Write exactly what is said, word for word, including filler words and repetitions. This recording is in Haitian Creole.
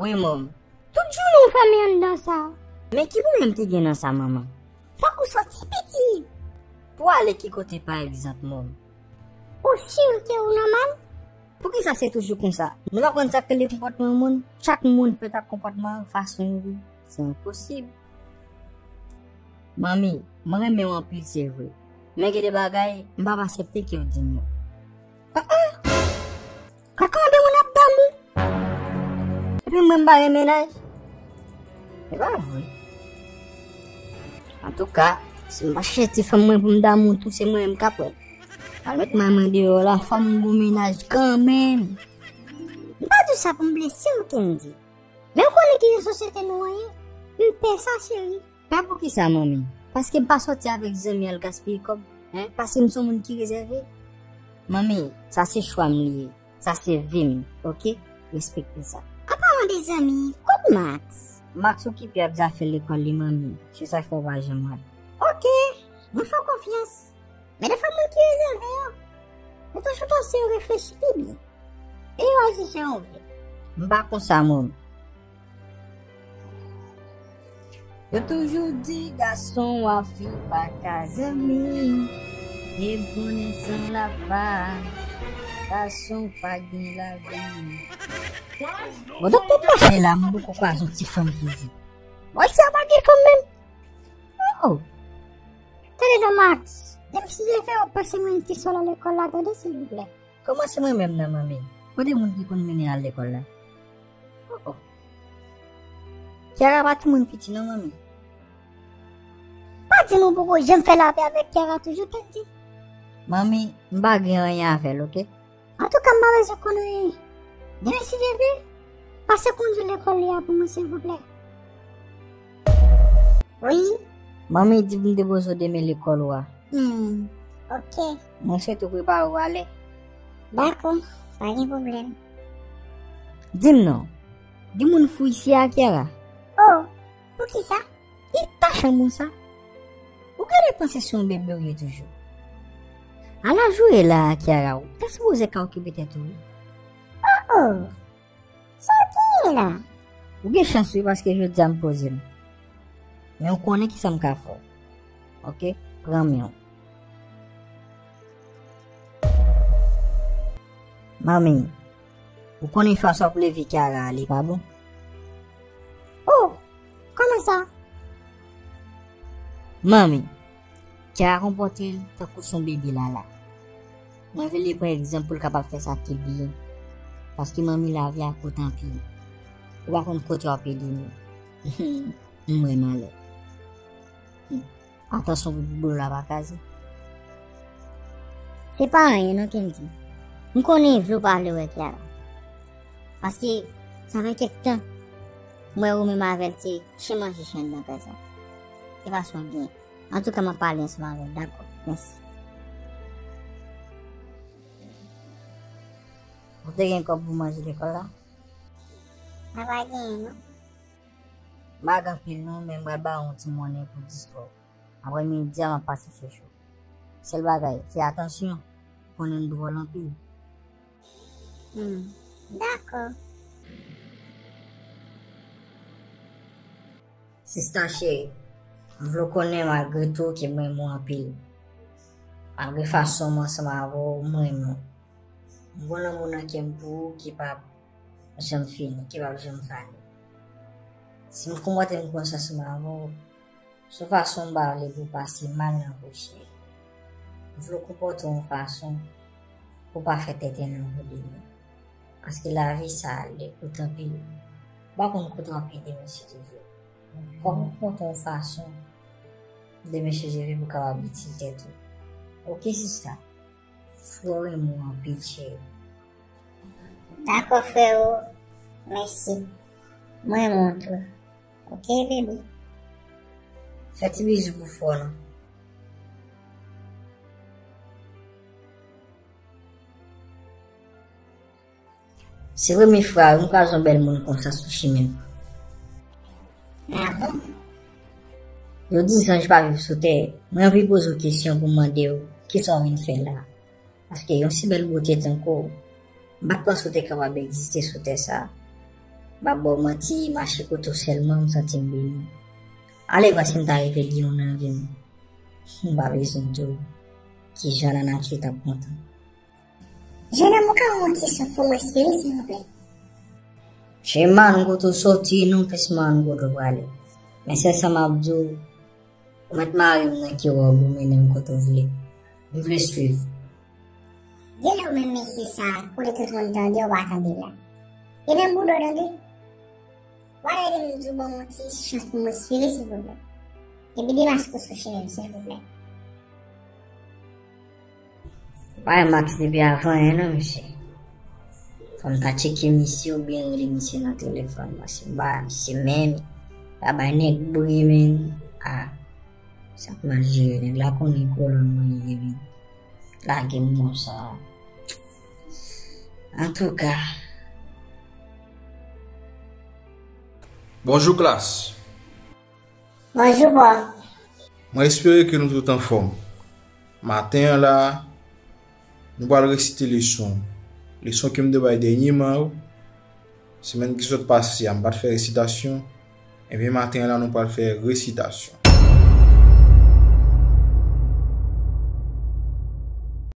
Wi, mòm. Tout jounen w fèmen anndan sa. Men ki pwoblèm ki gen nan sa, manman? Fòk ou soti piti. Pou ale ki kote, pa egzanp, mòm? Ou si ke ou nòmal? Poukisa se toujou konsa? Nou pa konn sa k rele konpòtman yon moun? Chak moun fèt ak konpòtman yo, fason yo viv. Se enposib. Manmi, mwen renmen w anpil, se vre. Men gen de bagay, m p ap aksepte ke w di m yo. Ah, ah! Kaka de moun ap damou. Epi mwen m pa gen mennaj. E pa vre. Antouka, si m pa chèche ti fanm mwen pou m damou tou, se mwen menm k ap wè. Al met manman deyò la, fò m gon mennaj kanmenm. M pa di w sa pou m blese w, Kendy. Men w konnen kijan sosyete nou an ye. M pè sa, cheri. Pè poukisa, manmi? Paske m pa sòti avèk zanmi al gaspiye kòb, en? Paske m se yon moun ki rezève? Manmi, sa se chwa m li ye. Sa se vi m, oke? Respekte sa. An palan de zanmi, kot Max? Max okipe ak zafè lekòl li, manmi. Se sa k fè w pa janm wè l. Oke, mwen fè w konfyans. Men defwa moun ki rezève yo, yo toujou panse yo reflechi pi byen. E yo aji jan yo vle. M pa konsa, mòm. Yo toujou di gason ak fi pa ka zanmi. E m konnen san lafa, gason pa gen lavi. Bon, donk, tout mache la, m poko kwaze yon ti fanm toujou. Bon, si a pa gen fanm menm. Oh, oh. Tande non, Max. Menm si je fè w panse mwen ti sòl a lekòl la, tande, silvouplè. Kòman se mwen menm nan, manmi? Kote moun ki konn mennen al lekòl la? Oh, oh. Kiara pa timoun piti non, manmi. Pa di m ou poko janm fè lapè avèk Kiara toujou, Kendy. Manmi, m pa gen anyen avè l, oke? Antouka, m pa bezwen konn anyen. Demen, si Dye vle, pase kondwi lekòl li a pou mwen, silvouplè. Wi. Manmi di pou m depoze w demen lekòl ou a. Hmm, oke. Mwen swete w prepare w ale. Dakò, pa gen pwoblèm. Di m non, gen moun fou isi a, Kiara? Oh, poukisa? E ta chanm ou sa? Ou genlè panse se yon bebe w ye toujou. A laj ou ye la a, Kiara, ou ta sipoze ka okipe tèt ou, wi. Oh, oh. Sa w genyen la? Ou gen chans wi, paske jodi a m poze m. Men ou konnen kisa m ka fè w. Oke? Pran men w. Manmi, ou konnen fason w ap leve Kiara a, li pa bon. Oh, kòman sa? Manmi, Kiara konpòte l tankou s on bebe lala. Mwen vle li pran egzanp pou l kapab fè sa k pi byen. Paske manmi, lavi a kout anpil. Ou pa konn kote w ap ede nou. M wè malè. Hmm. Atansyon pou biblo la pa kraze. Se pa anyen non, Kendy. M konnen vle w pa vle wè Kiara. Paske sa fè kèk tan m wè ou menm avè l se chen manje chen nan kay sa. Se pa sa w gen. Antouka, m ap pale ansanm avè l, dakò. Mèsi. Ou te gen kòb pou manje lekòl la? Mwen pa genyen non. M pa gen anpil non, men m pral ba w yon ti monnen pou distrè w. Aprè midi a, m ap pase chèche w. Sèl bagay, fè atansyon, konnen l dwòl anpil. Hmm, dakò. Sista cheri, m vle w konnen malgre tou ke m renmen w anpil. Malgre fason m ansanm avè w, m renmen w. M gon lanmou nan kè m pou ou ki p ap janm fini, ki p ap janm fane. Si m konpòte m konsa ansanm avè w, se yon fason m pa vle pou w pase mal nan vi w, cheri. M vle w konpòte w yon fason pou w pa fè tenten nan vo demen. Paske lavi sa a, li kout anpil. Ou pa konn kote w ap ye demen, si Dye vle. Fòk ou konpòte w yon fason demen, si Dye vle, pou w kapab itil tèt ou. Oke, sista? Frè w renmen w anpil, cheri. Dakò, freo. Mèsi. Mwen renmen w tou. Oke, bebe. Fè ti bizou pou frè w lan. Se premye fwa wi m kwaze yon bèl moun konsa sou chimen m. Ah bon? Yo di zanj pa viv sou tè. Mwen anvi poze w kesyon pou m mande w, kisa w vin fè la? Paske yon si bèl bote tankou w, m pa t panse w te kapab egziste sou tè sa a. M ap ba w manti, mache kote w sèlman, m santi m beni. Ale, paske m ta rive gen yon nan vi m. M pa bezwen di w kijan lanati t ap kontan. Jennonm, ou ka yon ti son pou mwen espere, silvouplè? Cheman, kote w soti, non, pesman, kote w prale. Men sèl sa m ap di w, ou mèt mare m nan ki wòb ou mennen m kote w vle. M vle swiv. Genlè ou menm mesye sa, kote tout moun tande, ou pa tande la. E nan bouda w tande. Ou pa ta ede m di w ban m yon ti chans pou m respire, silvouplè. Epi demache sou chemen m, silvouplè. Bay Max depi avan, en non, mesye. Fò m ta tcheke misye oubyen rele misye nan telefòn, paske m pa misye menm. Pa bay nèg bri, men. Ah. Sa k mal jere, nèg la konnen kolòn mwen ye, men. Lage m konsa. Antouka. Bonjou, klas. Bonjou, pwòf. Mwen espere ke nou tout anfòm. Maten an la, nou pral resite leson. Leson ke m te bay dènyèman yo. Semèn ki sot pase a, m pa t fè resitasyon. Ebyen, maten an la, nou pral fè resitasyon.